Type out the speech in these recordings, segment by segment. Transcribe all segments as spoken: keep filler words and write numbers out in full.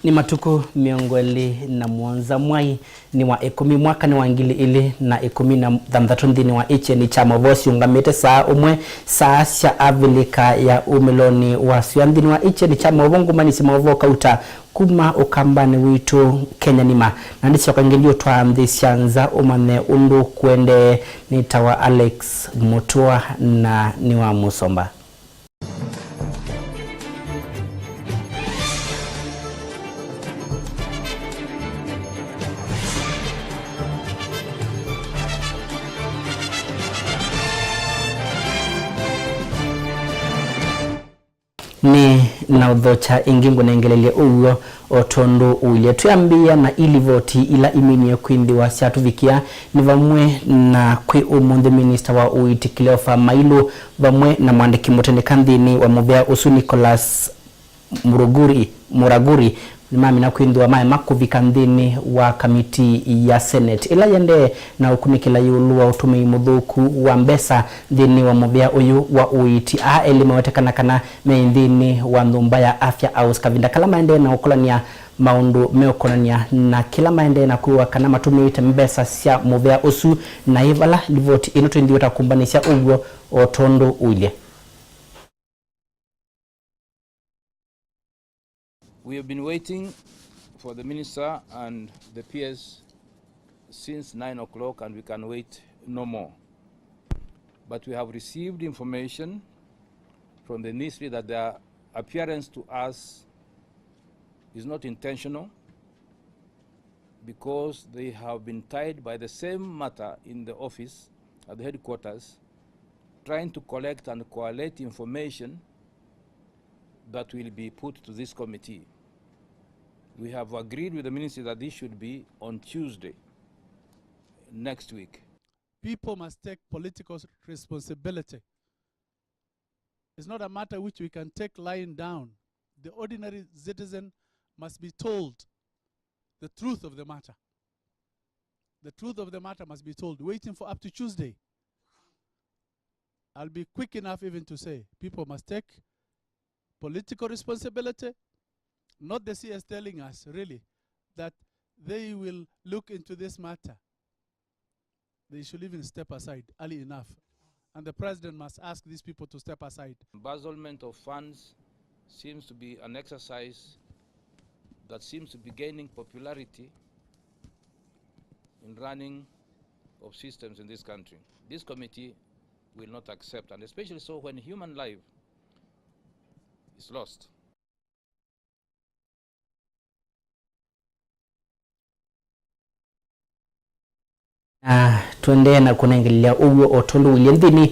Nĩ matukũ mĩongo ĩlĩ na mũonza mwai nĩ wa ĩkũmi mwaka nĩ wa ngili ilĩ na ĩkũmi na thanthatũ nthĩnĩ wa ĩkyeni kya maũvoo siũngamĩte saa ũmwe, saa sya Avilika ya umĩlonĩ wa sua. Nthĩnĩ wa ĩkyeni kya maũvoo ngũmanĩsye maũvoo kauta kuma ũkambanĩ witũ Kenya nima, na ndĩsyoka ngĩthiĩ ũtwaa nthĩ sya nza ũmanye ũndũ kũendee. Nĩtawa Alex Mũtũa na nĩ wa Mũsomba. Nĩ na ũthokya ĩngĩ ngũnengelelye ũw'o o tondũ ũilye. Twĩambĩĩa na ilivoti ila iminie kwĩthĩwa syatũvikĩa, nĩ vamwe na kwĩ ũmũnthĩ minista wa ũiiti Cleophas Mailu vamwe na mwandĩki mũtendeka nthĩnĩ wa mũvea ũsu Nicholas Muruguri, Muraguri nĩmamina kwĩthĩwa maema kũvika nthĩnĩ wa kamiti ya Senate ĩla yendee na ũkunĩkĩla ĩũlũ wa ũtũmĩi mũthũku wa mbesa nthĩnĩ wa mũvea ũyũ wa ũiiti. Aa elĩ mawetekana kana me nthĩnĩ wa nyũmba ya Afya House kavinda kala maendee na ũkolany'a maũndũ meũkonany'a na kĩla maendee na kwĩw'a kana matũmĩĩte mbesa sya mũvea ũsu naĩ vala livoti ĩno twĩthĩĩtwe ta kũmbanĩsya ũw'o o tondũ ũilye. We have been waiting for the minister and the P S since nine o'clock, and we can wait no more. But we have received information from the ministry that their appearance to us is not intentional, because they have been tied by the same matter in the office at the headquarters, trying to collect and collate information that will be put to this committee. We have agreed with the ministry that this should be on Tuesday next week. People must take political responsibility. It's not a matter which we can take lying down. The ordinary citizen must be told the truth of the matter. The truth of the matter must be told. Waiting for up to Tuesday. I'll be quick enough even to say people must take political responsibility, not the C S telling us, really, that they will look into this matter. They should even step aside early enough. And the president must ask these people to step aside. Embezzlement of funds seems to be an exercise that seems to be gaining popularity in running of systems in this country. This committee will not accept, and especially so when human life is lost. Na tũendee na kũnengelelya ũw'o o tondũ ũilye nthĩnĩ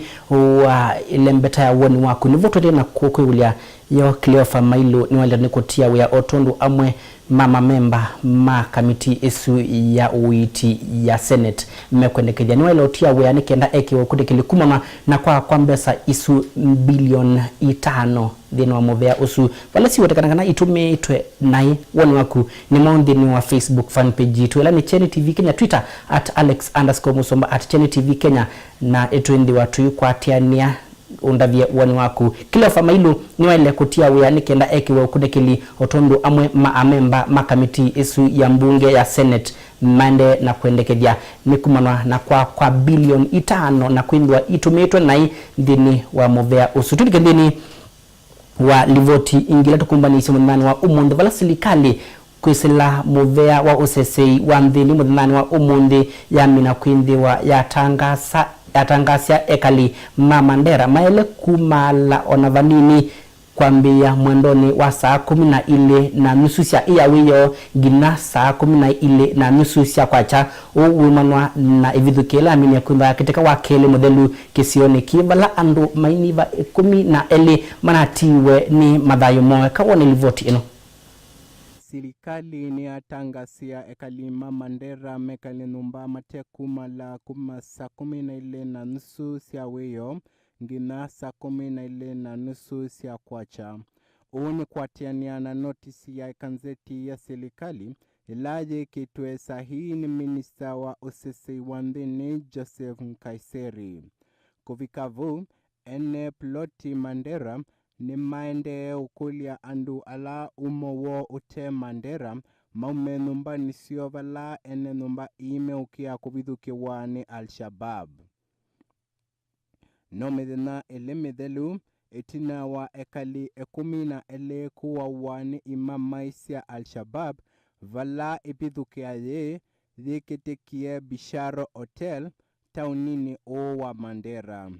wa ĩlembeta ya woni waku, nĩvo tũendee na kũkwĩw'ĩlya yo Cleophas Mailu nĩwaĩlĩte nĩ kũtia wĩa o tondũ amwe ma mamemba ma kamiti ĩsu ya ũiiti ya Senate mekwendekethya nĩwaĩle ũtia wĩa nĩ kenda ekĩwe ũkunĩkĩli kumana na kwa kwa mbesa isu mbilioni itano nthĩnĩ wa mũvea ũsu, vala siwetekana kana itũmĩĩtwe naĩ. Woni waku nĩ mwaũ nthĩnĩ wa Facebook fan page yitũ, ĩla nĩ Kyeni T V Kenya, Twitter at Alex underscore Musomba, at Kyeni T V Kenya, na ĩtwĩthĩwa tũikwatĩanĩa ũndavye woni waku. Cleophas Mailu nĩwaĩle kũtia wĩa nĩ kenda ekĩwe ũkunĩkĩli, o tondũ amwe ma amemba ma kamiti ĩsu ya mbunge ya Senate maendee na kwendekethya nĩ kumanwa na kwa kwa bilioni itano na kwĩthĩwa itũmĩĩtwe naĩ nthĩnĩ wa mũvea ũsu. Tũlike nthĩnĩ wa livoti ĩngĩ ĩla tũkũmbanĩisye mũthenyanĩ wa ũmũnthĩ, vala silikalĩ kwĩsĩla mũvea wa ũsesei wa nthĩnĩ mũthenyanĩ wa ũmũnthĩ yamina kwĩthĩwa yatangasa, yatangasya ekali ma Mandera maĩle kumaala ona vanini kwambĩĩa mwendonĩ wa saa kũmi na ilĩ na nusu sya ĩawĩoo nginya saa kũmi na ilĩ na nusu sya kwakya. Ũu wĩmanwa na ĩvithũkĩ ĩla yaminie kwĩthwa ya kĩteka wa kelĩ mũthelu kĩsionĩ kĩĩ, vala andũ mainyiva ĩkũmi na elĩ manatiiwe nĩ mathayũ moo. Eka wone livoti ĩno. Silikalĩ nĩyatangasya ekali ma Mandera mekale nyũmba mate kumala kuma saa kũmi na ilĩ na nusu sya wĩoo nginya saa kũmi na ilĩ na nusu sya kwakya. Ũu nĩ kũatĩanĩa na notisi ya ĩkanzeti ya silikalĩ ĩla yĩkĩtwe sahihi nĩ minista wa ũsesei wa nthĩnĩ Joseph Nkaissery. Kũvika vau, ene ploti Mandera nĩmaendee ũkũlya andũ ala ũmo woo ũte Mandera maume nyũmbanĩ syoo vala ene nyũmba ii meũkĩa kũvithũkĩwa nĩ Al-Shabab. No mĩthenya ĩlĩ mĩthelu, ĩtina wa ekali ĩkũmi na elĩ kũawa nĩ imamai sya Al-Shabab vala ĩvithũkĩa yĩĩ yĩkĩtĩkie Bisharo Hotel taũninĩ ũũ wa Mandera.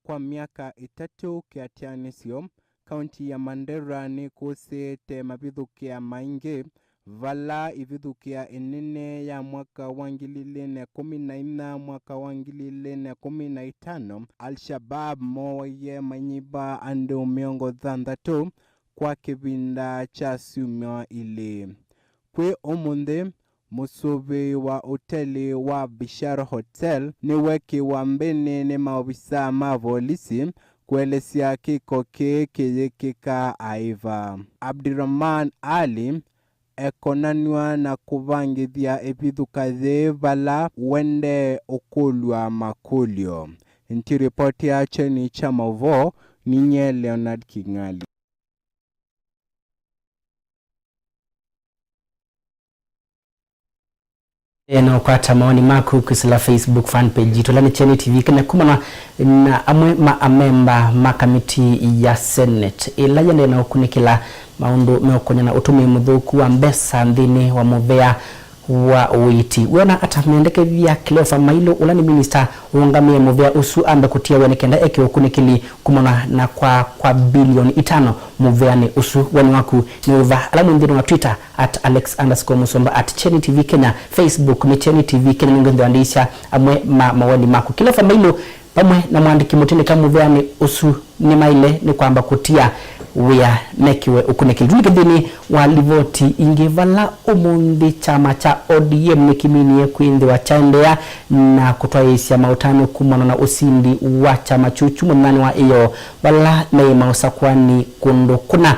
Kwa myaka ĩtatũ kĩatĩanĩsyo, kaunti ya Mandera nĩkũsĩĩte mavithũkĩa maingĩ, vala ĩvithũkĩa ĩnene ya mwaka wa ngili ilĩ na ĩkũmi na inya, mwaka wa ngili ilĩ na ĩkũmi na itano, Al-Shabab mooaie manyiva andũ mĩongo thanthatũ kwa kĩvinda kya syumwa ilĩ. Kwĩ ũmũnthĩ, mũsũvĩi wa ũteli wa Bishar Hotel nĩwekĩwa mbĩnĩ nĩ maovisa ma volisi kũelesya kĩko kĩĩ kĩyĩkĩka aĩva. Abdirahman Ali ekonanw'a na kũvangĩthya ĩvithũka yĩĩ vala wendee ũkũlw'a makũlyo. Nĩ ripoti ya kyeni kya maũvoo, ninyie Leonard King'ali. Ena ũkwata maoni maku kwĩsĩla Facebook fan page yitũ, ĩla nĩ Kyeni T V Kenya, kumana na amwe ma amemba ma kamiti ya Senate ĩla yendee na ũkunĩkĩla maũndũ meũkonya na ũtũmĩi mũthũku wa mbesa nthĩnĩ wa mũvea wa ũiiti. Wĩona ata Mendekethia Cleofa Mailu, ũla nĩ minista ũũngamĩe mũvea ũsu, ambe kũtia wĩa nĩ kenda eke ũkunĩkĩli kumana na kwa, kwa bilioni itano mũveanĩ ũsu? Woni waku nĩ wĩva? Ala mwĩ nthĩnĩ wa Twitter, at Alex underscore Musomba, at Kyeni T V Kenya, Facebook nĩ Kyeni T V Kenya, nĩngwĩthĩwa ndĩisya amwe ma mawoni maku. Cleofa Mailu, vamwe na mwandĩki mũtindĩka mũveanĩ ũsu nĩmaĩle nĩ kwamba kũtia wĩa mekĩwe ũkunĩkĩli. Tũlike nthĩnĩ wa livoti ingĩ, vala ũmũnthĩ kyama kya O D M nĩkĩminie kwĩthĩwa kyaendeea na kũtwaĩĩsya maũtanu kumana na ũsindi wa kyama kyũkyu mũthenyanĩ wa ĩyoo, vala meĩ maũsakũani kũndũ kũna.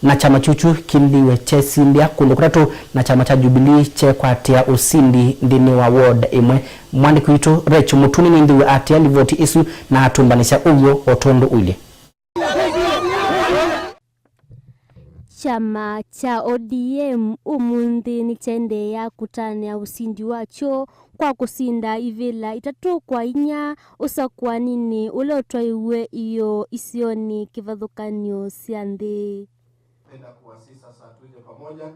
Na kyama kyũkyu kĩlĩwe kyesindĩa kũndũ kũtatũ, na kyama kya Jubilee kyekwatĩa ũsindi nthĩnĩ wa ward ĩmwe. Mwandĩki witũ Rachel Mũtuni nĩnthĩwe aatĩa livoti ĩsu na atũmbanĩsya ũw'o o tondũ ũilyĩ. Kyama kya O D M ũmũnthĩ nĩkyaendeea kũtanĩa ũsindi wakyo kwa kũsinda ivĩla itatũ kwa inya ũsakũaninĩ ũla ũtwaiwe ĩyoo isionĩ kĩvathũkany'o sya nthĩ. Napenda kuwasihi sasa tuje pamoja,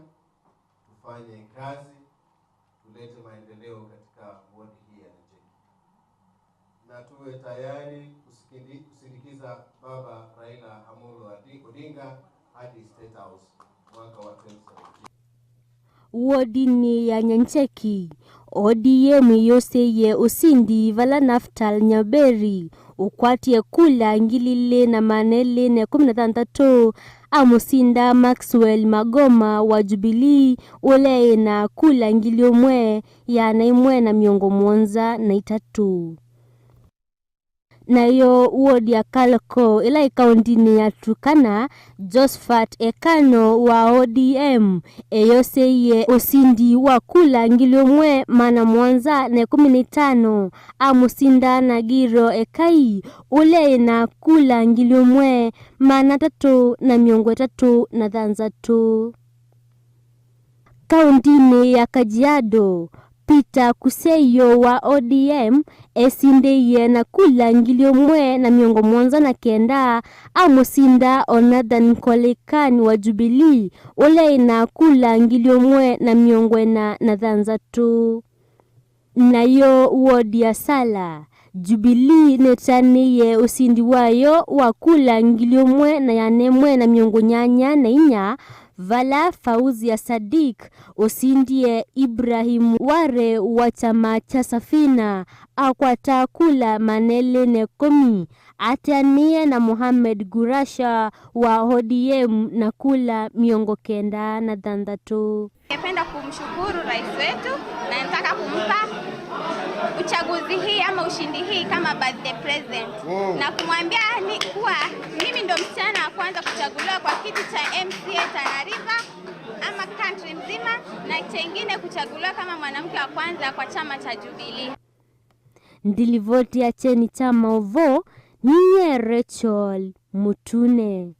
tufanye kazi, tulete maendeleo katika ward hii ya Nyancheki. Na tuwe tayari kusikindi-, kusindikiza Baba Raila Amolo Adi-, Odinga hadi State House mwaka wa twenty seventeen. Wodinĩ ya Nyancheki, O D M yĩyũsĩie ũsindi vala Naftal Nyaberi ũkwatie kula ngili ilĩ na maana elĩ na ĩkũmi na thanthatũ amũsinda Maxwell Magoma wa Jubilee, ũla ena kula ngili ũmwe, ĩana ĩmwe na mĩongo mũonza na itatũ. Nayo wodi ya Kalko, ĩla ĩ kaũntĩnĩ ya Turkana, Josphat Ekano wa O D M eyũsĩie ũsindi wa kula ngili ũmwe maana mũonza na ĩkũmi na itano, amũsinda Nagiro Ekai, ũla ena kula ngili ũmwe maana atatũ na mĩongo ĩtatũ na thanthatũ. Kaũntĩnĩ ya Kajiado, Peter Kuseyo wa O D M esindĩie na kula ngili ũmwe na mĩongo mũonza na kenda, amũsinda o Nathan Koleikan wa Jubilee, ũla ena kula ngili ũmwe na mĩongo ĩna na thanthatũ. Nayo wodi ya Sala, Jubilee nĩtanĩie ũsindi wayo wa kula ngili ũmwe na ĩana ĩmwe na mĩongo nyanya na inya, vala Fauzia Sadik ũsindie Ibrahim Ware wa kyama kya Safina akwata kula maana elĩ na ĩkũmi, ateanĩe na Mohamed Gurasha wa O D M na kula mĩongo kenda na thanthatũ. Ningependa kumshukuru rais wetu na nataka kumpa uchaguzi hii ama ushindi hii kama birthday present. Mm. Na kumwambia ni kuwa mimi ndo msichana wa kwanza kuchaguliwa kwa kiti cha M C A Tana River ama country mzima, na chengine kuchaguliwa kama mwanamke wa kwanza kwa chama cha Jubilee. Ndilivoti ya kyeni kya maũvoo, ninyie Rachel mũtune.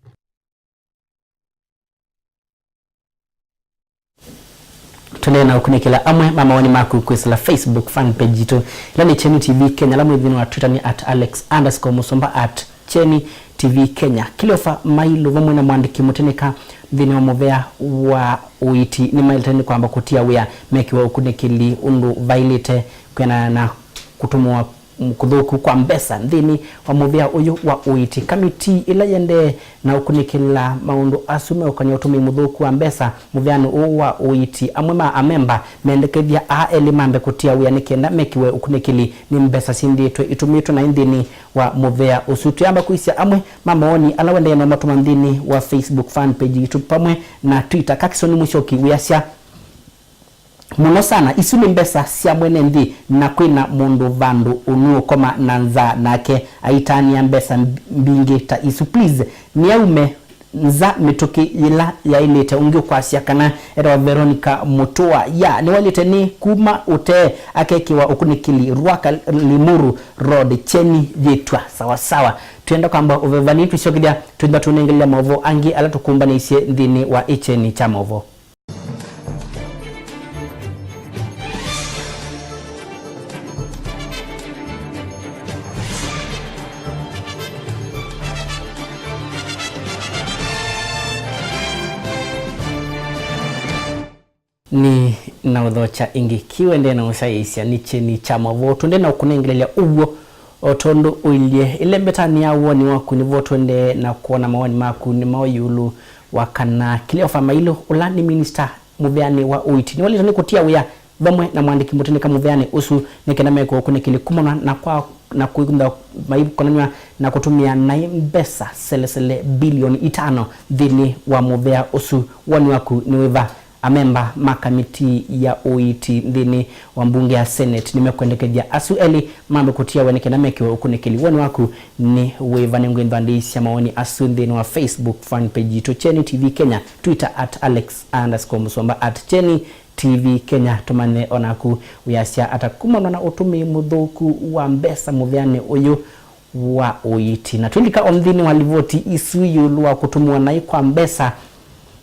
Tũendee na ũkunĩkĩla amwe ma mawoni maku kwĩsĩla Facebook fan page yitũ, ĩla nĩ Kyeni T V Kenya, ala mwĩ nthĩnĩ wa Twitter nĩ at alex underscore musumba at Kyeni T V Kenya. Cleofa Mailu vamwe na mwandĩki mũtĩnĩka nthĩnĩ wa mũvea wa ũiiti nĩmaĩlĩte nĩ kwamba kũtia wĩa mekĩwe ũkunĩkĩli ũndũ vaĩlĩte kwĩanana na kũtũmĩwa kũthũku kwa mbesa nthĩnĩ wa mũvea ũyũ wa ũiiti. Kamitii ĩla yendee na ũkunĩkĩla maũndũ asu meũkany'a ũtũmĩi mũthũku wa mbesa mũveanĩ ũũ wa ũiiti, amwe ma amemba mendekethya aa elĩ mambe kũtia wĩa nĩ kenda mekĩwe ũkunĩkĩli nĩ mbesa syĩthĩĩtwe itũmĩtwe naĩ nthĩnĩ wa mũvea ũsu. Twĩamba kwĩsya amwe ma mawoni ala ũendee na ũmatũma nthĩnĩ wa Facebook fan page yitũ vamwe na Twitter. Kakisoni Mũsyoki wĩasya, mũno sana. Isu nĩ mbesa sya mwene nthĩ, na kwĩna mũndũ vandũ ũnũũkoma na nzaa nake aitaanĩa mbesa mb-, mbingĩ ta isu. Please, nĩaume nza mĩtũkĩ yĩla yaĩlĩte. Ũngĩ ũkwasya kana etawa Veronica Mũtũa. Ya, nĩwaĩlĩte nĩ kuma ũtee akekĩwa ũkunĩkĩli Rwaka Limuru Road, Kyeni yĩtwa sawasawa. Twĩenda kwamba ũvevani, twĩsyokethya twĩtha tũnengelea maũvoo angĩ ala tũkũmbanĩisye nthĩnĩ wa ĩkyeni kya maũvoo. Nĩ na ũthokya ĩngĩ, kĩwendee na ũsyaĩĩsya nĩ kyeni kya mavoo. Tũendee na ũkũnengelelya ũw'o o tondũ ũilye. Ĩlembetanĩ ya woni waku nĩvo tũendee na kwona mawoni maku nĩ maũ ĩũlũ wa kana Cleofa Mailu, ũla nĩ minista mũveanĩ wa ũiiti, nĩwaĩlĩte nĩ kũtia wĩa vamwe na mwandĩki mũtĩnĩka mũveanĩ ũsu nĩ kenda mekwe ũkunĩkĩli kumana na kwa, na kwĩkũnza maikonanw'a na kũtũmĩa naĩ mbesa selesele bilioni itano nthĩnĩ wa mũvea ũsu. Woni waku nĩ wĩva? Amemba ma kamitii ya ũiiti nthĩnĩ wa mbunge ya Senate nĩmekwendekethya asu elĩ mambe kũtia wĩa nĩ kenda mekĩwe ũkunĩkĩli. Woni waku nĩ wĩva? Nĩngwĩthwa ndĩisya mawoni asu nthĩnĩ wa Facebook fan page yitũ, Kyeni T V Kenya, Twitter at alex underscore musumba, at Kyeni T V Kenya. Tũmanye onaku wĩasya ata kumana na ũtũmĩi mũthũku wa mbesa mũveanĩ ũyũ wa ũiiti. Na twĩlika o nthĩnĩ wa livoti isu ĩũlũ wa kũtũmĩwa naĩ kwa mbesa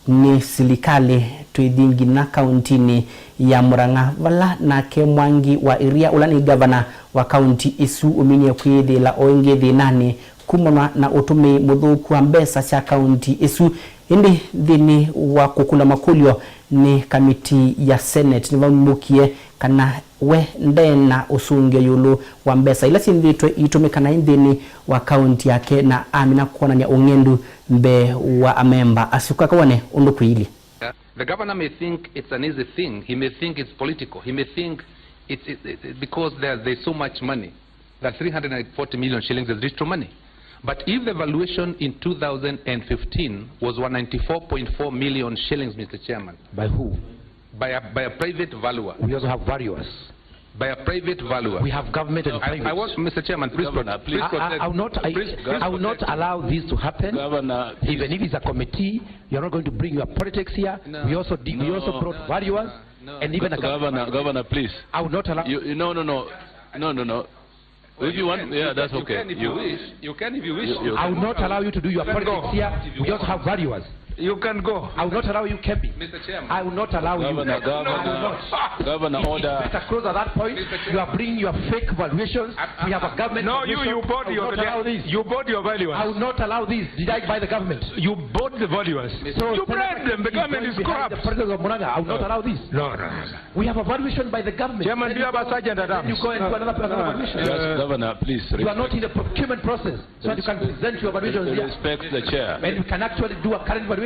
nĩ silikalĩ, twĩthi nginya kauntinĩ ya Murang'a, vala nake Mwangi wa Iria, ũla nĩ ngavana wa kaunti ĩsu, ũminie kwĩyĩthĩĩla o ĩngĩ thĩnanĩ kumana na ũtũmĩi mũthũku wa mbesa sya kaunti ĩsu. Ĩndĩ nthĩnĩ wa kũkũlw'a makũlyo nĩ kamitii ya Senate, nĩvamũkie kana we nde na ũsũngĩo ĩũlũ wa mbesa ila syĩthĩĩtwe iitũmĩka naĩ nthĩnĩ wa kaunti yake, na amina kwonany'a ũng'endu mbee wa amemba asu. Kaka wone ũndũ kwĩilyĩ. The governor may think it's an easy thing. He may think it's political. He may think it's, it's, it's because there, there's so much money that three hundred and forty million shillings is little money. But if the valuation in two thousand and fifteen was one ninety-four point four million shillings, Mister Chairman. By who? By a, by a private valuer. We also have valuers. By a private valuer. We have government and I, private. I want, Mister Chairman, please Governor, protect, please I, I, protect, I will not, I, please, please I will not protect. Allow this to happen. Governor, please. Even if it's a committee, you're not going to bring your politics here. No, we also de-, we no, also brought no, valuers no, no. And even a Go-, governor, governor, please. I will not allow. You, you, no, no, no, no, no, no. If you want, yeah, that's okay. You can if you wish. You can if you wish. You, you I will not allow you to do your politics here. You can go. We also have valuers. You can go. I will not allow you, Kembi. Mister Chairman. I will not allow you. Governor, I will not. Governor, order. Mister Cruz, at that point, you are bringing your fake valuations. We have a government valuation. No, you, you bought your, I will not allow this. You bought your valuers. I will not allow this. Did I buy the government? You bought the valuers. So you bribed them. The government is corrupt. The president of Murang'a, I will not allow this. No, no, no, no. We have a valuation by the government. Chairman, do you have a sergeant at arms? Then you go and do another, another valuation. Just, Governor, please. You are not in the procurement process, so that you can present your valuations here. Respect the chair. And you can actually do a current valuation.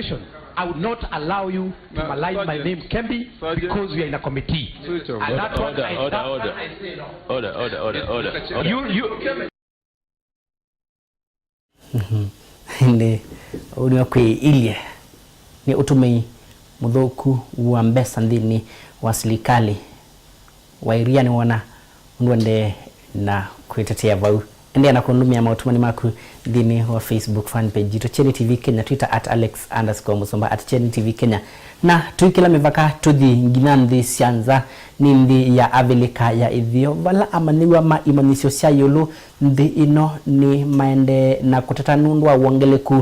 I would not allow you to malign my name, Kembi, because we are in a committee. And that one, I, that one I say no. Order, order, order, order, order. You, you, Ĩndĩ ũu nĩwe kwĩilye nĩ ũtũmĩi mũthũku wa mbesa nthĩnĩ wa silikalĩ. Wairia nĩwona ũndũ ũendee na kwĩtetea vau. Endeea na kũndũmĩa maũtũmani maku nthĩnĩ wa Facebook fan page yitũ, Kyeni T V Kenya, Twitter at alex underscore musumba, at Kyeni T V Kenya. Na tũikĩla mĩvaka tũthi nginya nthĩ sya nza, Nĩ nthĩ ya Avilika ya Ĩtheo, vala amanyĩw'a ma imanyĩsyo sya ĩũlũ nthĩ ĩno nĩmaendee na kũteta nũndũ wa wongeleku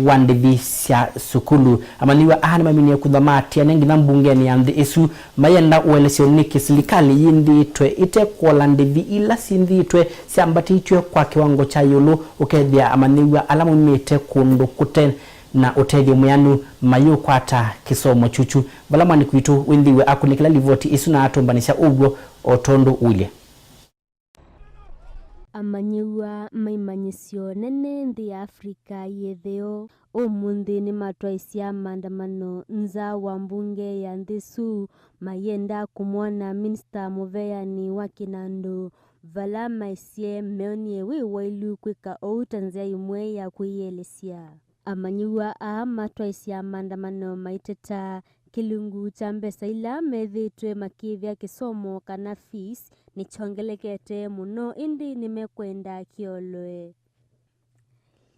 wa ndĩvi sya sukulu. Amanyĩw'a aa nĩmaminie kũtha maatiane nginya mbungenĩ ya nthĩ ĩsu, mayenda ũelesyo nĩkĩ silikalĩ yĩnthĩĩtwe ĩte kũola ndĩvi ila syĩnthĩĩtwe syambatĩtw'e kwa kĩwango kya ĩũlũ, ũkethĩa amanyĩw'a ala maumĩte kũndũ kũte na ũtethyo mwĩanu mayũkwata kĩsomo kyukyu. Vala mwandĩki witũ wĩnthĩiwe akũnĩkĩla livoti ĩsu na atũmbanĩsya ũw'o o tondũ ũilye. Amanyĩw'a ma imanyĩsyo nene nthĩ ya Africa yĩ ĩtheo ũmũnthĩ nĩmatwaisye maandamano nza wa mbunge ya nthĩ ĩsu, mayenda kũmwona minista mũveanĩ wa kĩnandũ, vala maisye meonie wĩ wailu kwĩka ũu ta nzĩa ĩmwe ya kwĩyĩelesya. Amanyĩw'a aa matwaisye maandamano maiteta kĩlungu kya mbesa ila methĩĩtwe makĩĩvĩa kĩsomo kana fees nĩkyongelekete mũno, ĩndĩ nĩmekwenda kĩolwe.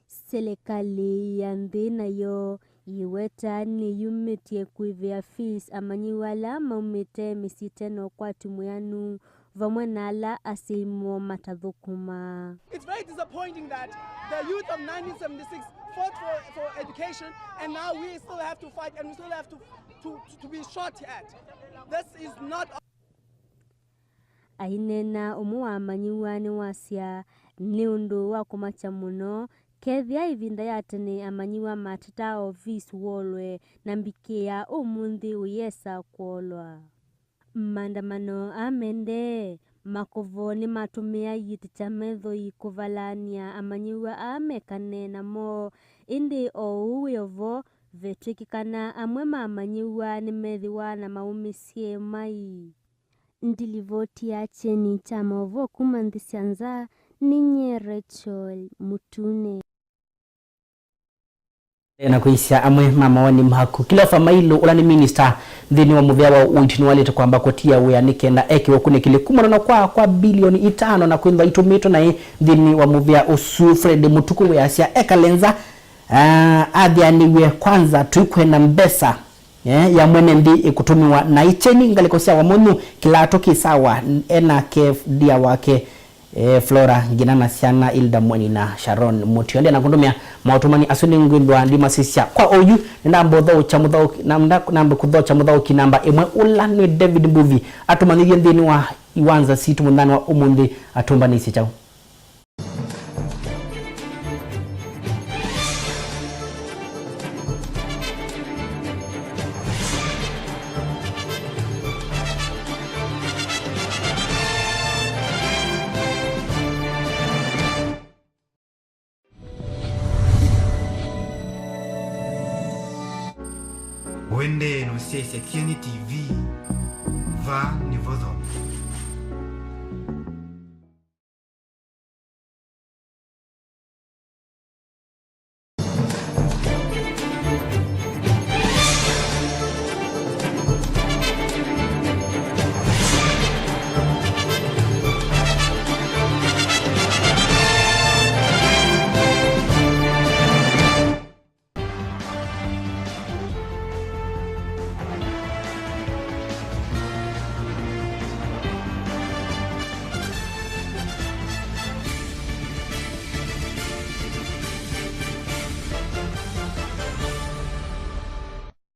Silikalĩ ya nthĩ nayo yĩweta nĩyumĩtye kũĩvĩa fees amanyĩw'a ala maumĩte mĩsyĩ ĩte na ũkwati mwĩanu vamwe na ala asyai moo matathũkũmaa. It's very disappointing that the youth of nineteen seventy-six fought for, for education, and now we still have to fight and we still have to, to, to be short at. This is not Aineena ũmwe wa amanyĩw'a nĩwasya, nĩ ũndũ wa kũmakya mũno kethĩa ĩvinda ya tene amanyĩw'a matetaa o fees w'olwe, na mbikĩ ya ũmũnthĩ ũyĩesa kwolwa. Maandamano aa maendee, makovo nĩmatũmĩa iitĩ kya methoi kũvalaany'a amanyĩw'a aa mekane namo, ĩndĩ o ũu wĩ o vo, vetw'ĩkĩkana amwe ma amanyĩw'a nĩmethĩwa na maũmĩsye mai. Ndilivoti ya kyeni kya maũvoo kuma nthĩ sya nza, ninyie Rachel Mutune. Na kwĩsya amwe ma mawoni maku. Cleophas Mailu, ũla nĩ minista nthĩnĩ wa mũvĩa wa ũiiti, nĩwaĩlĩte kwamba kũtia wĩa nĩ kenda ekĩwe ũkunĩkĩli kumana na kwaa kwa bilioni itano na kwĩthwa itũmĩtwe naĩ nthĩnĩ wa mũvĩa ũsu. Fred Mũtukũ wĩasya ekale nza, ah, athĩanĩw'e kwanza, tũikwenda mbesa, eh, ya mwene nthĩ ĩkũtũmĩwa naĩ kyeni ngalĩko sya Wamunyu, kĩlaatũ kĩ sawa, ena ke ndia wake. Eh, Flora Ngina na syana Ilda Mweni na Sharon Mutio. Ndena kũndũmĩa maũtũmani asu nĩngwĩthwa ndimasisya kwa oyu, nĩnamba ũthaũkya mũthaũki, na-, na-, nambe kũthaũkya mũthaũki namba ĩmwe, ũla nĩ David Mbuvi, atũmanyĩthye nthĩnĩ wa iwanza sitũ mũthenya wa ũmũnthĩ atũmbanĩsye kyaũ. Ũendee na ũsyaĩĩsya Kyeni T V, vaa nĩvo thome.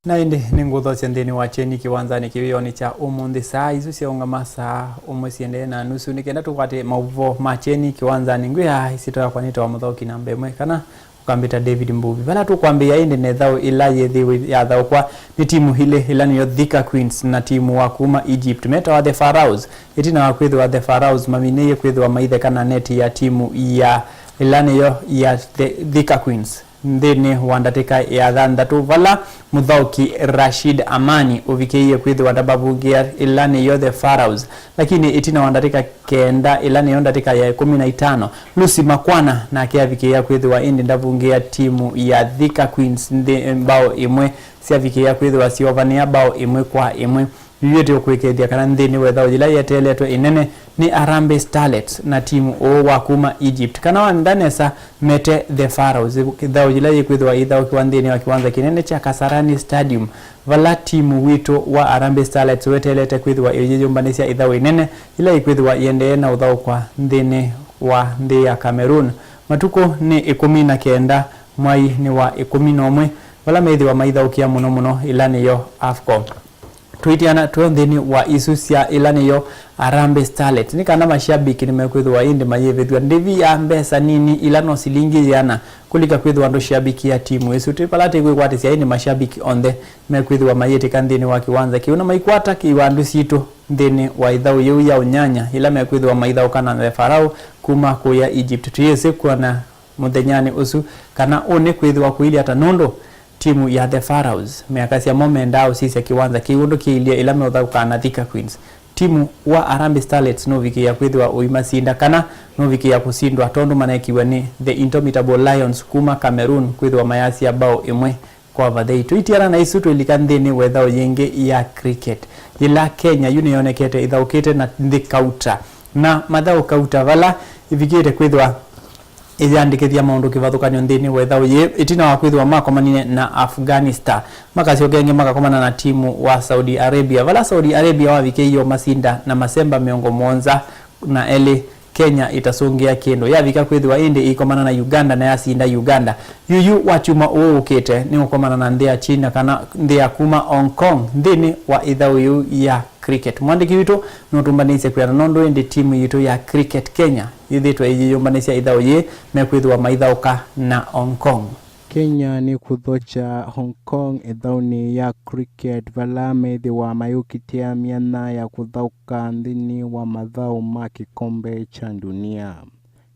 Na ĩndĩ nĩngũthokya nthĩnĩ wa kyeni kĩwanzanĩ kĩwĩonĩ kya ũmũnthĩ. Saa isu syaũngama saa ũmwe siendee na nusu, nĩ kenda tũkwate maũvoo ma kyeni kĩwanzanĩ. Ngwĩa ĩsyĩtwa yakwa nĩtawa Mũthaũki namba ĩmwe, kana ũkambĩta David Mbuvi. Vala tũkwambĩĩa ĩndĩ na ĩthaũ ĩla yĩthĩwe yathaũkwa nĩ timu ilĩ, ĩla nĩyo Thika Queens na timu wa kuma Egypt metawa the Pharaohs. Ĩtina wa kwĩthĩwa the Pharaohs maminĩie kwĩthĩwa maitheka na neti ya timu ya ĩla nĩyo ya the Thika Queens nthĩnĩ wa ndatĩka ya thanthatũ, vala mũthaũki Rashid Amani ũvikĩie kwĩthĩwa ndamavungĩa ĩla nĩyo the Pharaohs. Lakini ĩtina wa ndatĩka kenda, ĩla nĩyo ndatĩka ya ĩkũmi na itano, Lucy Makwana nake avikĩĩa kwĩthĩwa ĩndĩ ndavungĩa timu ya Thika Queens nthĩ mbao ĩmwe, syavikĩĩa kwĩthĩwa siovanĩa mbao ĩmwe kwa ĩmwe. Yu ĩtĩ ũkwĩkĩĩthya kana nthĩnĩ wa ĩthaũ yĩla yeteeletwe ĩnene nĩ Harambee Starlets na timu ũũ wa kuma Egypt, kana wenda nesa mete the Pharaohs, ĩthaũ yĩla yĩkwĩthĩwa ĩithaũkĩwa nthĩnĩ wa kĩwanza kĩnene kya Kasarani Stadium, vala timu witũ wa Harambee Starlets weteelete kwĩthĩwa ĩyĩyũmbanĩsya ĩthaũ ĩnene yĩla yĩkwĩthĩwa yĩendee na ũthaũkwa nthĩnĩ wa nthĩ ya Cameroon. Matukũ nĩ ĩkũmi na kenda mwai nĩ wa ĩkũmi na ũmwe, vala methĩwa maithaũkĩa mũno mũno ĩla nĩyo AFCON. Tũitiana twĩ o nthĩnĩ wa isu sya ĩla nĩyo Harambee Starlets, nĩ kana mashabiki nĩmekwĩthĩwa ĩndĩ mayĩvĩthw'a ndĩvi ya mbesa nini ila no silingi yĩana kũlika kwĩthĩwa ndũshabikĩa timu ĩsu. Twĩ vala tĩkwĩkwatĩsya ĩndĩ mashabiki onthe mekwĩthĩwa mayĩtĩka nthĩnĩ wa kĩwanza kĩu na maikwata iwandũ sitũ nthĩnĩ wa ĩthaũ yĩu ya ũnyanya ĩla mekwĩthĩwa maithaũka na The Pharaoh kuma kũya Egypt. Tũyĩsĩ kwona mũthenyanĩ ũsu kana ũnĩ kwĩthĩwa kũilyĩ ata, nũndũ timu ya The Pharaohs meakasya mo mendaa ũsisya kĩwanza kĩu ũndũ kĩilyĩ ĩla meũthaũkaa na Thika Queens. Timu wa Harambee Starlets nũvikĩĩa kwĩthĩwa ũimasinda kana nũvikĩĩa kũsindwa, tondũ manekiwe nĩ The Indomitable Lions kuma Cameroon kwĩthĩwa mayasya bao ĩmwe kwa vathei. Tũitiana na isu, twĩlika nthĩnĩ wa ĩthaũ yĩngĩ ya cricket, yĩla Kenya yu nĩyonekete ĩthaũkĩte na nthĩ kauta, na mathaũ kauta vala ĩvikĩte kwĩthĩwa ĩyandĩkĩthya maũndũ kĩvathũkany'o nthĩnĩ wa ĩthaũ yĩĩ, ĩtina wa kwĩthĩwa makomanile na Afghanistan, makasyoka ĩngĩ makakomana na timu wa Saudi Arabia, vala Saudi Arabia wavikĩie ũmasinda na masemba mĩongo mũonza na elĩ, Kenya ĩtasũngĩa kĩndũ. Yavika kwĩthĩwa ĩndĩ ĩikomana na Uganda na yasinda Uganda. Yuyu wa kyumwa ũũ ũkĩte nĩũkomana na nthĩ ya China kana nthĩ ya kuma Hong Kong nthĩnĩ wa ĩthaũ yĩu ya cricket. Mwandĩki witũ nũtũmbanĩisye kwĩana nũndũ ĩndĩ timu yitũ ya cricket Kenya yĩthĩtwe ĩyĩyũmbanĩsya ĩthaũ yĩĩ mekwĩthĩwa maithaũka na Hong Kong. Kenya nĩkũthokya Hong Kong ĩthaũnĩ ya cricket vala methĩwa mayũkitĩa myanya ya kũthaũka nthĩnĩ wa mathaũ ma kĩkombe kya ndunia.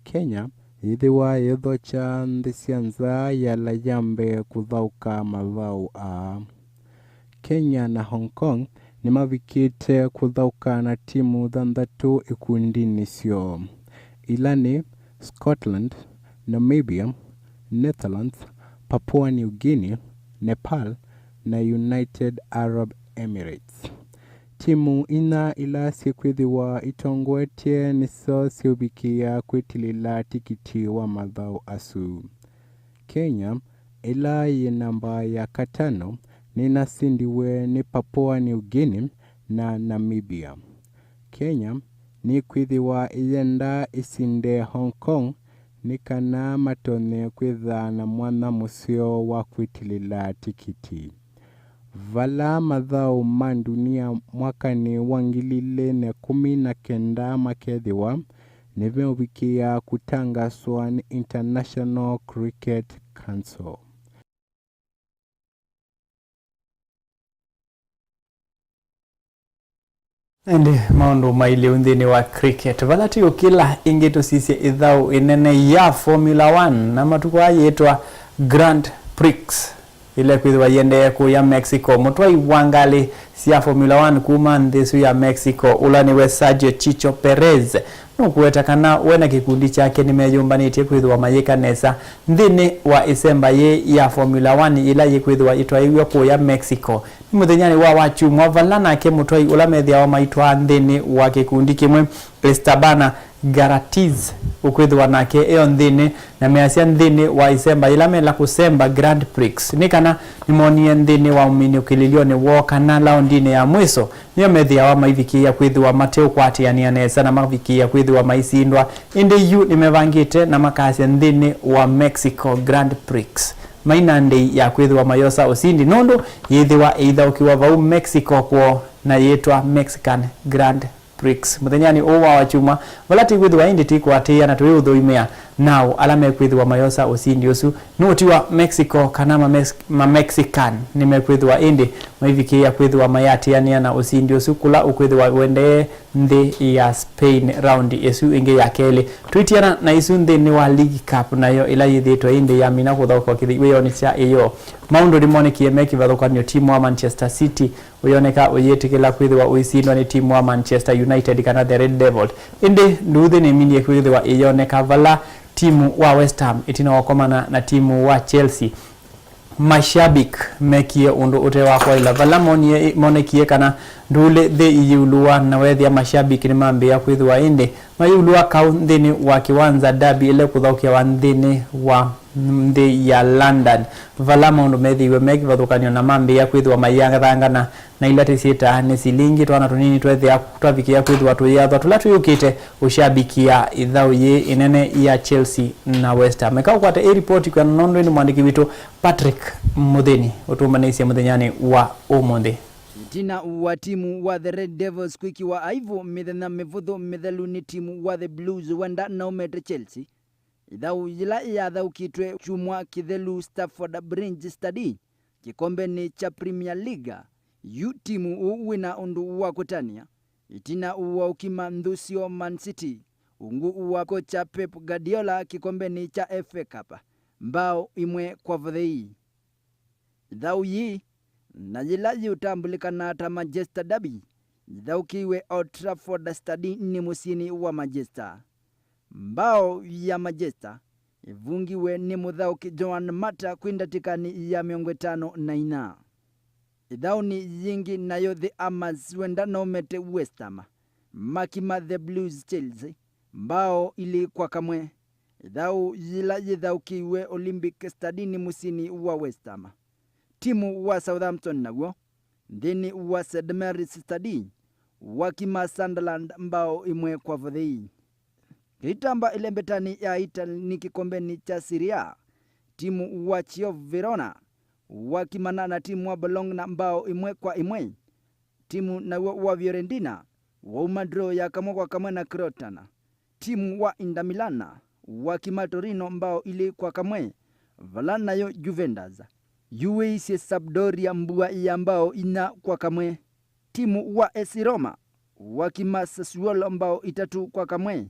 Kenya yĩthĩwa yĩthokya nthĩ sya nza yĩla ya mbee kũthaũka mathaũ aa. Kenya na Hong Kong nĩmavikĩte kũthaũka na timu thanthatũ ikundinĩ syoo, ila nĩ Scotland, Namibia, Netherlands, Papua New Guinea, Nepal, na United Arab Emirates. Timu inya ila syĩkwĩthĩwa itongoetye nĩsyo syĩũvikĩĩa kwĩtilĩla tikiti wa mathaũ asu. Kenya, ĩla yĩ namba ya katano, nĩnasindiwe nĩ Papua New Guinea na Namibia. Kenya nĩkwĩthĩwa ĩyenda ĩsinde Hong Kong nĩ kana matonye kwĩtha na mwanya mũseo wa kwĩtilĩla tikiti. Vala mathaũ ma ndunia mwakanĩ wa ngili ilĩ na ĩkũmi na kenda makethĩwa, nĩmeũvikĩĩa kũtangaswa nĩ International Cricket Council. Ĩndĩ maũndũ mailĩu nthĩnĩ wa cricket, vala tũyũkĩla ĩngĩ tũsisye ĩthaũ ĩnene ya Formula One, na matukũ aa yĩtwa Grand Prix, ĩla ĩkwĩthĩwa yĩendee kũya Mexico. Mũtwai wa ngalĩ sya Formula One kuma nthĩ ĩsu ya Mexico, ũla nĩwe Sergio Chicho Perez, nũkũweta kana we na kĩkundi kyake nĩmeyũmbanĩtye kwĩthĩwa mayĩka nesa nthĩnĩ wa ĩsemba yĩĩ ya Formula One yĩla yĩkwĩthĩwa ĩtwaĩw'e kũya Mexico. Nĩ mũthenyanĩ wa wakyumwa, vala nake mũtwai ũla methĩawa maitwaa nthĩnĩ wa kĩkundi kĩmwe, Esteban Garatiz, ũkwĩthĩwa nake eo nthĩnĩ, na measya nthĩnĩ wa ĩsemba yĩla mela kũsemba Grand Prix, nĩ kana nĩmonie nthĩnĩ wa ũminũkĩlĩlyonĩ woo kana laondinĩ ya mwĩso nĩyo methĩawa maivikĩĩa kwĩthĩwa mateũkwatĩanĩa nesa na mavikĩĩa kwĩthĩwa maisindwa. Ĩndĩ yu nĩmevangĩte na makasya nthĩnĩ wa Mexico Grand Prix maina ndei ya kwĩthĩwa mayosa ũsindi, nũndũ yĩthĩwa ĩithaũkĩwa vau Mexico kwoo na yĩtwa Mexican Grand Prix mũthenyanĩ ũũ wa wakyumwa, vala tĩkwĩthĩwa ĩndĩ tĩkũatĩĩa na tũiũthũimĩa naũ ala mekwĩthĩwa mayosa ũsindi ũsu. Nũũtiwa Mexico kana ma Mex-, ma Mexican nĩmekwĩthĩwa ĩndĩ maivikĩĩa kwĩthĩwa mayatĩanĩa na ũsindi ũsu kũla ũkwĩthĩwa ũendee nthĩ ya Spain raundi ĩsu ĩngĩ ya kelĩ. Twĩtiana na isu, nthĩnĩ wa League Cup nayo ĩla yĩthĩĩtwe ĩndĩ yamina kũthaũkwa kĩwĩonĩ kya ĩyoo, maũndũ nĩmonekie me kĩvathũkany'o. Timu wa Manchester City ũyoneka ũyĩtĩkĩla kwĩthĩwa ũisindwa nĩ timu wa Manchester United kana the Red Devil. Ĩndĩ nduuthĩ nĩminie kwĩthĩwa ĩyoneka vala timu wa West Ham ĩtina wa kũkomana na timu wa Chelsea. Mashabik mekie ũndũ ũte wa kwaĩla vala monie, monekie kana ndũlĩ thĩ iyĩulũwa, na wethĩa mashabik nĩmambĩĩa kwĩthĩwa ĩndĩ mayĩulũwa kaũ nthĩnĩ wa kĩwanza Derby ĩla ĩkũthaũkĩawa nthĩnĩ wa nthĩ ya London, vala maũndũ methĩiwe me kĩvathũkany'o na mambĩĩa kwĩthĩwa mayĩangathangana na ila tĩsyĩtaa nĩ silingi twana tũnini twethĩa twavikĩa kwĩthĩwa tũyĩathwa tũla tũyũkĩte ũshabikĩa ĩthaũ yĩĩ ĩnene ya Chelsea na West Ham. Eka ũkwate ĩ ripoti kwĩanana nũndũ nĩ mwandĩki witũ Patrick Mũthĩni ũtũmbanĩisye mũthenyanĩ wa ũmũnthĩ. Ĩtina wa timu wa the Red Devils kwĩkĩwa aivu mĩthenya mĩvũthũ mĩthelu nĩ timu wa the Blues wenda naũmete Chelsea, ĩthaũ yĩla yathaũkĩtwe kyumwa kĩthelu Stamford Bridge Stadium kĩkombenĩ kya Premier League, yu timu ũũ wĩna ũndũ wa kũtanĩa ĩtina wa ũkima nthũ syoo Man City ungu wa kocha Pep Guardiola kĩkombenĩ kya F A Cup mbao ĩmwe kwa vothei. Ĩthaũ yĩĩ, na yĩla yĩũtambũlĩkanaa ta Manchester Derby, yĩthaũkĩiwe Old Trafford Stadium nĩ mũsyĩnĩ wa Manchester. Mbao ya Manchester ĩvungiwe nĩ mũthaũki Juan Mata kwĩ ndatĩkanĩ ya mĩongo ĩtano na inya. Ĩthaũnĩ yĩngĩ nayo The Hammers wenda naũmete West Ham makima The Blues Chelsea mbao ilĩ kwa kamwe. Ĩthaũ yĩla yĩthaũkĩiwe Olympic Stadium nĩ mũsyĩnĩ wa West Ham. Timu wa Southampton naw'o nthĩnĩ wa St Mary's Stadium wakima Sunderland mbao ĩmwe kwa vothei. Kĩitamba ĩlembetanĩ ya Italy nĩ kĩkombenĩ kya Serie A, timu wa Chievo Verona wakimana na timu wa Bologna mbao ĩmwe kwa ĩmwe. Timu naw'o wa Fiorentina wauma draw ya kamwe kwa kamwe na Crotone. Timu wa Inter Milan wakima Torino mbao ilĩ kwa kamwe, vala nayo Juventus yuwĩisye Sampdoria mbua ya mbao inya kwa kamwe. Timu wa A C Roma wakima Sassuolo mbao itatũ kwa kamwe,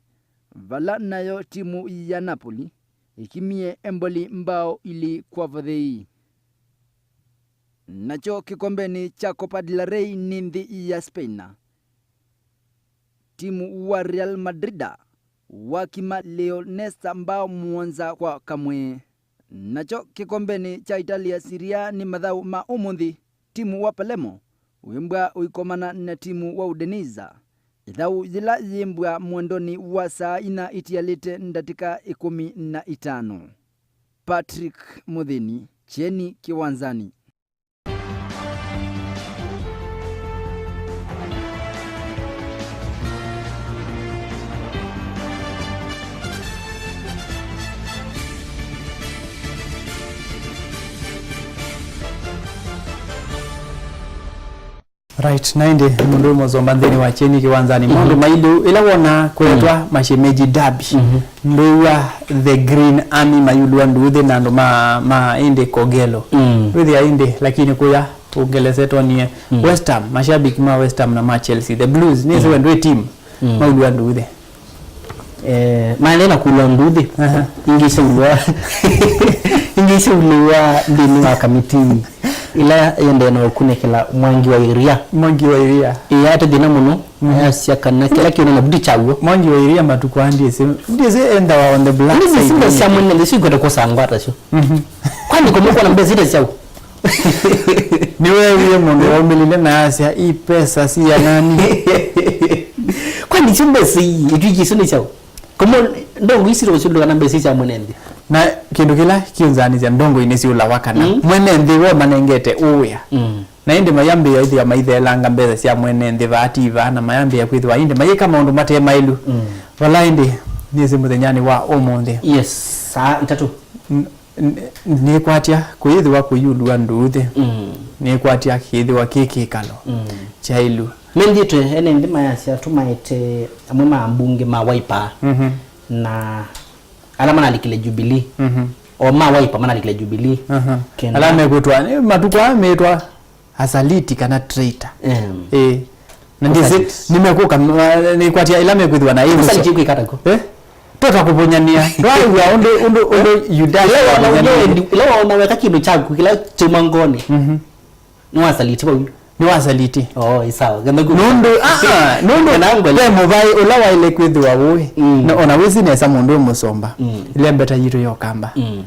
vala nayo timu ya Napoli ĩkimie Empoli mbao ilĩ kwa vothei. Nakyo kĩkombenĩ kya Copa del Rey nĩ nthĩ ya Spain, timu wa Real Madrid wakima Leonesa mbao mũonza kwa kamwe. Nakyo kĩkombenĩ kya Italia Serie A nĩ mathaũ ma ũmũnthĩ, timu wa Palermo wĩmbwa ũikomana na timu wa Udinese, ĩthaũ yĩla yĩmbwa mwendonĩ wa saa inya itialĩte ndatĩka ĩkũmi na itano. Patrick Mũthĩni, Kyeni Kĩwanzanĩ. Right, na ĩndĩ mũndũ wĩ mũsomba nthĩnĩ wa Kyeni Kĩwanzanĩ. Mhm. Maũndũ mailũ, ĩla wona kũetwa, mm, mashemeji derby, mhm, ndũw'a the Green Army mayulua nduuthĩ na andũ ma, ma ĩndĩ Kogelo. Mm. Wĩthĩa ĩndĩ, lakini kũya Ũngelesa ĩtonie. Mm. West Ham, mashabiki ma West Ham na ma Chelsea, the Blues, nĩsĩ, mm, we ndwĩ team, mm, maulua nduuthĩ. Eh, maendeea na kũlwa nduuthĩ. Aha. Ingĩ isyaulwa, ingĩ isyaulwa nthĩnĩ wa kamiti ĩla yendee na ũkunĩkĩla Mwangi wa Iria. Mwangi wa Iria. Ĩĩ, ate thĩna mũno. Mhm. Ayasya kana kĩla kĩona na vuti kyaw'o. Mwangi wa Iria matukũ aa ndyĩsĩ, ndyĩsĩ endawa on the black side. Nĩ sya mwene nthĩ sikwenda kwosa ngwata syo. Mhm. Kwani kũmũkwa na mbesa ita syaũ? Nĩweewie mũndũ waumĩlile na asya, "Ĩ pesa sianani?" Kwani syo mbesa ii, ĩtw'ĩkie isu nĩ syaũ? Komo ndongo isi rosyũlũka na mbesa sya mwene nthĩ. Na kĩndũ kĩla kĩũnzanĩsya, ndongo inĩ syũlawa kana, mm, mwene nthĩ we ũmanengete ũĩa. Mm. Na ĩndĩ mayambĩĩa ĩthĩa maitheelanga mbesa sya mwene nthĩ vaa ti vaa, na mayambĩĩa kwĩthĩwa ĩndĩ mayĩka maũndũ mate maĩlu. Mm. Vala ĩndĩ nĩsĩ mũthenyanĩ wa ũmũnthĩ. Yes, saa itatũ. N-, n-, nĩkwatya kũyĩthĩwa kũyulua nduuthĩ. Mm. Nĩkwatya kĩyĩthĩwa kĩ kĩkalo, mm, kyaĩlu. Menthĩtwe ene nthĩ mayasya tũmaete amwe ma ambunge ma Wiper, mhm, na ala manalikile Jubilee. Mhm. O ma Wiper manalikile Jubilee. Aha. Kenda. Ala mekwĩtwa, eh, matukũ aa metwa asaliti kana traitor. Em. Eh. Na ndĩsĩ, asaliti, nĩmekũka, ma-, nĩkwatya ila mekwĩthĩwa na ĩvuso. Asaliti kwĩkata ko? Eh? Tota kũvũnyania. Ndwaĩw'a ũndũ, ũndũ, ũndũ Yudasi wavũnyanie. Ila waona, ila waona weka kĩndũ kyaku, kĩla kyauma ngoni. Mhm. Nĩwasaliti vau. Nĩwasaliti. Oh, ĩ sawa. Nũndũ, ah, nũndũ ve mũvaĩ ũla waĩle kwĩthĩwa ũĩ. Mm. Na ona wĩsĩ nesa mũndũ wĩ mũsomba. Mm. Ĩla mbeta yitũ yokamba. Mm.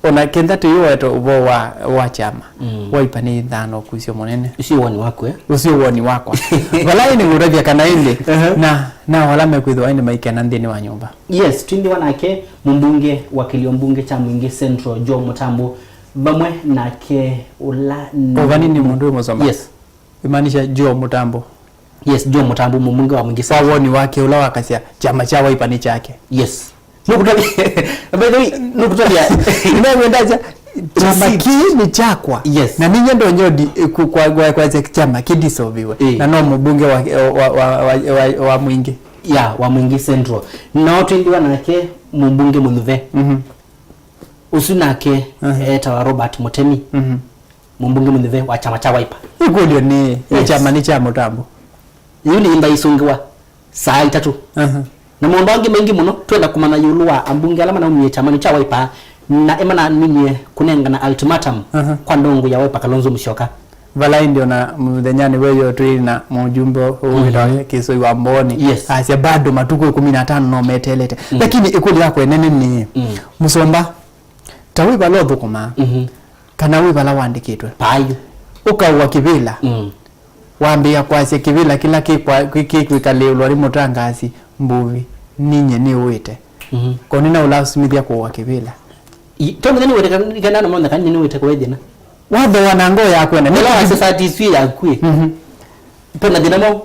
Ona kenda tũyũweta ũvoo wa, wa kyama, mm, Wiper nĩ ĩthano kũsyo mũnene. Ũcio woni waku, eh? Ũcio woni wakwa. Vala ĩndĩ ngũtavya kana ĩndĩ, uh-huh, na, na ala mekwĩthĩwa ĩndĩ maikena nthĩnĩ wa nyũmba. Yes, twĩnthĩwa nake mũmbunge wa kĩlio mbunge kya Mwingi Central, Joe Mũtambu, vamwe nake ũla nĩ Ũvani nĩ mũndũ wĩ mũsoma. Yes. Imaanisha Joe Mũtambu. Yes, Joe Mũtambu, mũmbunge wa Mwingi Central. Kwa woni wake, ũla wakasya kyama kya Wiper nĩ kyake. Yes. Nũkũtavya, by the way, nũkũtavya. Nĩwendasya, kyama kĩĩ nĩ kyakwa. Yes. Na ninyie ndonyodi, eh, ku-, kwa, kwa, kwa kyama kĩdisoviwe. Eh. Na no mũmbunge wa, wa, wa, wa, wa, wa Mwingi. Ya, wa Mwingi Central. No twĩnthĩwa nake mũmbunge mũnyuve. Mhm. Ũsu nake, mhm, etawa Robert Mũtemi. Mhm. Mũmbunge mũnyuve wa kyama kya Wiper. Ĩkũlyo nĩ, yes, kyama nĩ kya Mũtambu. Yu nĩ imba isũngĩwa saa itatũ. Aha. Na maũndũ angĩ maingĩ mũno twenda kũmanya ĩũlũ wa ambunge ala manaumie kyamanĩ kya Wiper na ĩmanaminie kũnengana ultimatum, aha, kwa ndongo ya Wiper Kalonzo Musyoka. Vala ĩndĩ ona mũthenyanĩ weyo twĩ na mũjumbe ũũ, mhm, wĩtawa Kĩsoi wa Mbooni. Yes. Asya bado matukũ ĩkũmi na atano no metelete. Mm. Lakini ĩkũlyo yakwa ĩnene nĩ, mm, Mũsomba, ta wĩ vala ũthũkũmaa, mhm, kana wĩ vala wandĩkĩtwe. Payu. Ũkaũa kĩvĩla. Mm. Wambĩĩa kwasya kĩvĩla kĩla kĩkwa-, kĩ-, kĩkwĩkalĩĩlwa nĩ mũtangaasi, mbuvi, ninyie nĩũĩte. Mhm. Ko nĩnaũlasimĩthya kũũa kĩvĩla. I-, to mũthenya nĩwĩte kana, kana nĩwĩte kũĩ thĩna. Wathooa na ngoo yaku ene. Nĩla wasya sati isu yaku ĩ. Mhm. Pena thĩna mwaũ?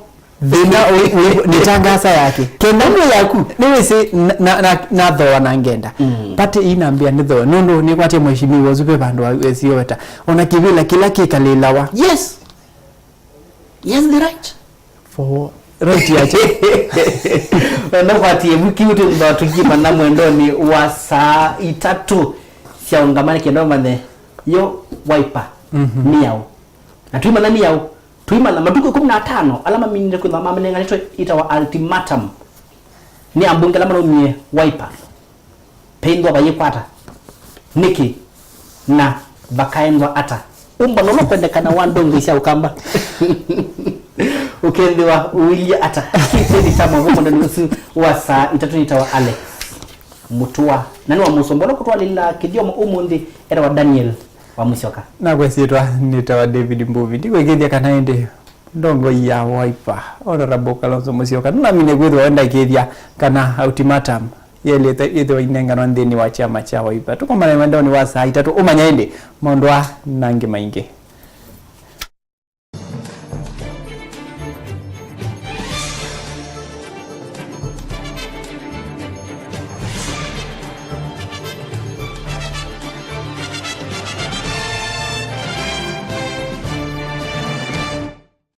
Thĩna ũyũ, ũyũ, nĩ tangaasa yake. Kenda ngoo yaku. Nĩwĩsĩ na, na, na, nathooa na ngenda. Mm. Pati ii nambĩa nĩthooe. Nũndũ nĩkwatie mheshimiwa ũsu ve vandũ wa, wesioweta. Ona kĩvĩla kĩla kĩkalĩlawa. Yes. Yes, the right. For right yake. Wenda kwatie mwikiu twĩthĩwa tũkimana mwendonĩ wa saa itatũ sya ũngamani kenda ũmanye yo Wiper, mhm, nĩ yaũ. Na twĩmanya nĩ yaũ, twĩmanya matukũ ĩkũmi na atano ala maminire kwĩthĩwa mamenenganĩtwe ĩtawa ultimatum nĩ ambunge ala manaumie Wiper. Peithwa vayĩkwata nĩkĩ na vakaendwa ata? Ũmbano ũla ũkwendekana wa ndongoi sya Ũkamba. Ũkethĩwa ũilye ata? Kĩseni kya mwavo mũndani ũsu wa saa itatũ nĩtawa Alex Mũtua. Na nĩ wa Mũsomba ũla ũkũtwalĩla kĩthyomo ũmũnthĩ etawa Daniel wa Mũsyoka. Nakwa ĩsyĩtwa nĩtawa David Mbuvi. Ndikwĩkĩthya kana ĩndĩ ndongoi ya Wiper, Honorable Kalonzo Musyoka, nũnamine kwĩthĩwa wendakĩthya kana ultimatum yaĩlĩte ĩthĩwa inenganwa nthĩnĩ wa kyama kya Wiper. Tũkomane mwendonĩ wa saa itatũ, ũmanya ĩndĩ maũndũ aa na angĩ maingĩ.